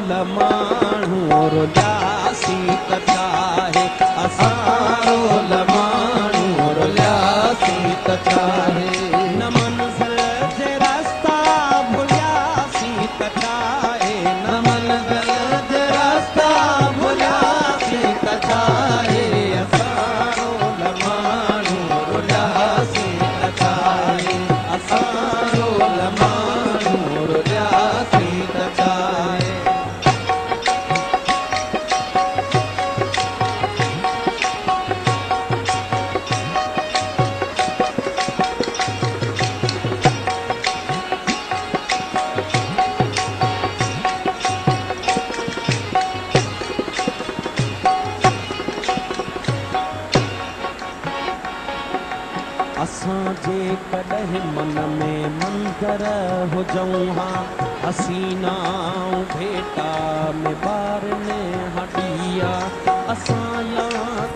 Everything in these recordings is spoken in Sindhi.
رول ماڻهو رلياسين ته ڇاهي، اسان رول ماڻهو رلياسين ته ڇاهي. نه منزل جي رستا ڀلياسين ته ڇاهي، نه منزل جي رستا ڀلياسين ته ڇاهي، اسان رول ماڻهو رلياسين ته ڇاهي، اسان رول ماڻهو رلياسين ته ڇاهي. اسان جيڪڏهن من ۾ مندر هجون ها، حسينا ڀيٽا ۾ ٻارن ها ڏيئا. اسان يا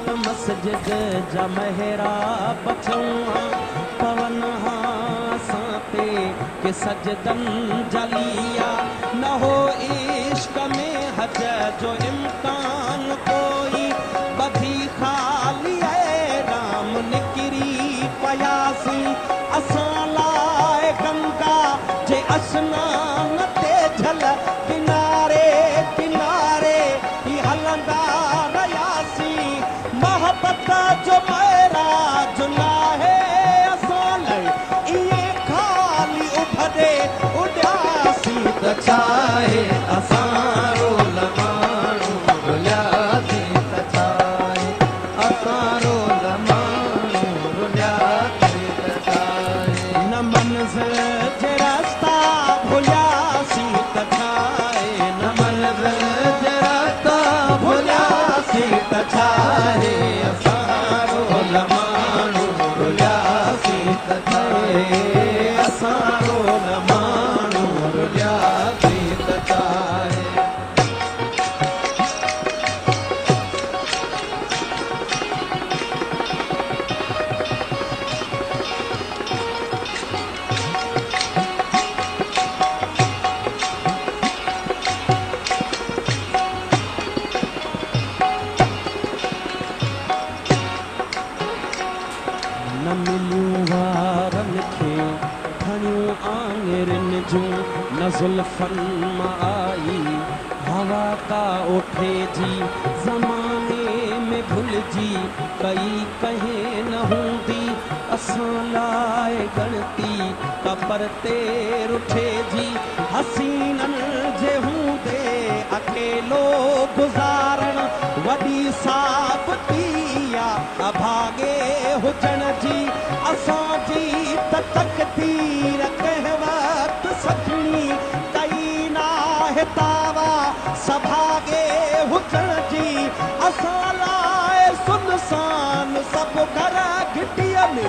ته مسجد جا محراب ٿيون ها، پون ها اسان تي ڪي سجدن جا ليئا. نه هو عشق ۾ حج جو امڪان ڪوئي، ٻڌي خالي احرام نڪري پياسين. اسان لاء گنگا جي اسنان تي جھل، ڪناري ڪناري ئي هلندا رهياسين. محبت جو معراج ناهي اسان لئه، ائين خالي اڀري اڏياسين ته ڇاهي، اسان رول ماڻهو رلياسين ته ڇاهي، اسان رول ماڻهو رلياسين ته ڇاهي. نه منزل جي رستا ڀلياسين ته ڇاهي، نه منزل جي رستا ڀلياسين ته ڇاهي، اسان رول ماڻهو رلياسين ته ڇاهي، اسان رول ماڻهو رلياسين ته ڇاهي. نه مليون وارن کي کڻيون آڱرين جون، نه زلفن مان آئي هوا ڪا اوٺي جي. زماني ۾ ڀلجي ڪئي ڪنهن نه هوندي، اسان لاء ڳڻتي ڪا پرتي رٺي جي. حسينن جي هوندي اڪيلو گذارڻ وڏي ثابتي آ اڀاڳي هجڻ جي. اسان جي ته تقدير ڪنهن وقت سکڻي ڪئي ناهي دعويٰ سڀاڳي هجڻ جي. اسان لاء سنسان سڀ گهر، گهٽيء ۾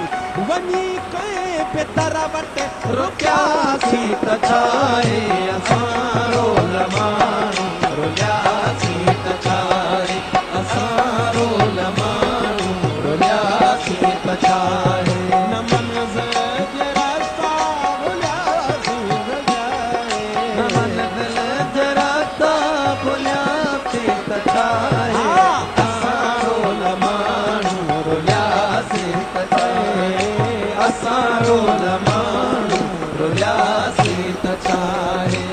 وڃي ڪنهن به در وٽ رڪياسين ته ڇاهي، اسان رول ماڻهو رلياسين ته ڇاهي، اسان رول ماڻهو رلياسين ته ڇاهي. نه منزل جي رستا ڀلياسين ته ڇاهي، نه منزل جي رستا ڀلياسين ته ڇاهي، اسان رول ماڻهو رلياسين ته ڇاهي، اسان رول ماڻهو رلياسين ته ڇاهي.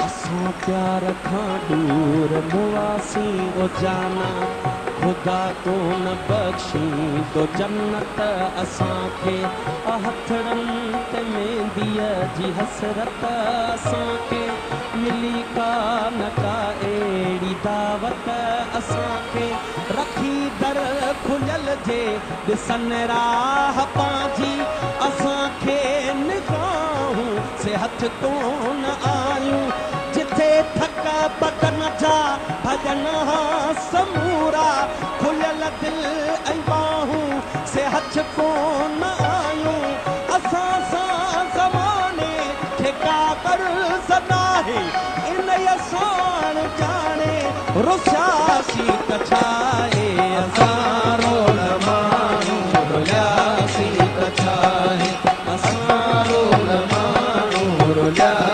اسان پيار کان ڏور مئاسين او جانا، خدا ڪونه بخشيندو جنت اسان کي. هٿڙن تي مينديء جي حسرت اسان کي، ملي ڪا نه ڪا اهڙي دعوت اسان کي. رکي در کليل جي ڏسن راهه پنهنجي، اسان کي نگاهون سي هٿ ڪونه آيون. جٿي ٿڪ بدن جا ڀڄن ها سمورا، کليل دل ۽ ٻانهون سي هٿ ڪونه آيون. رسياسين ته ڇاهي؟ اسان رول ماڻهو رلياسين ته ڇاهي؟ اسان رول ماڻهو رلياسين.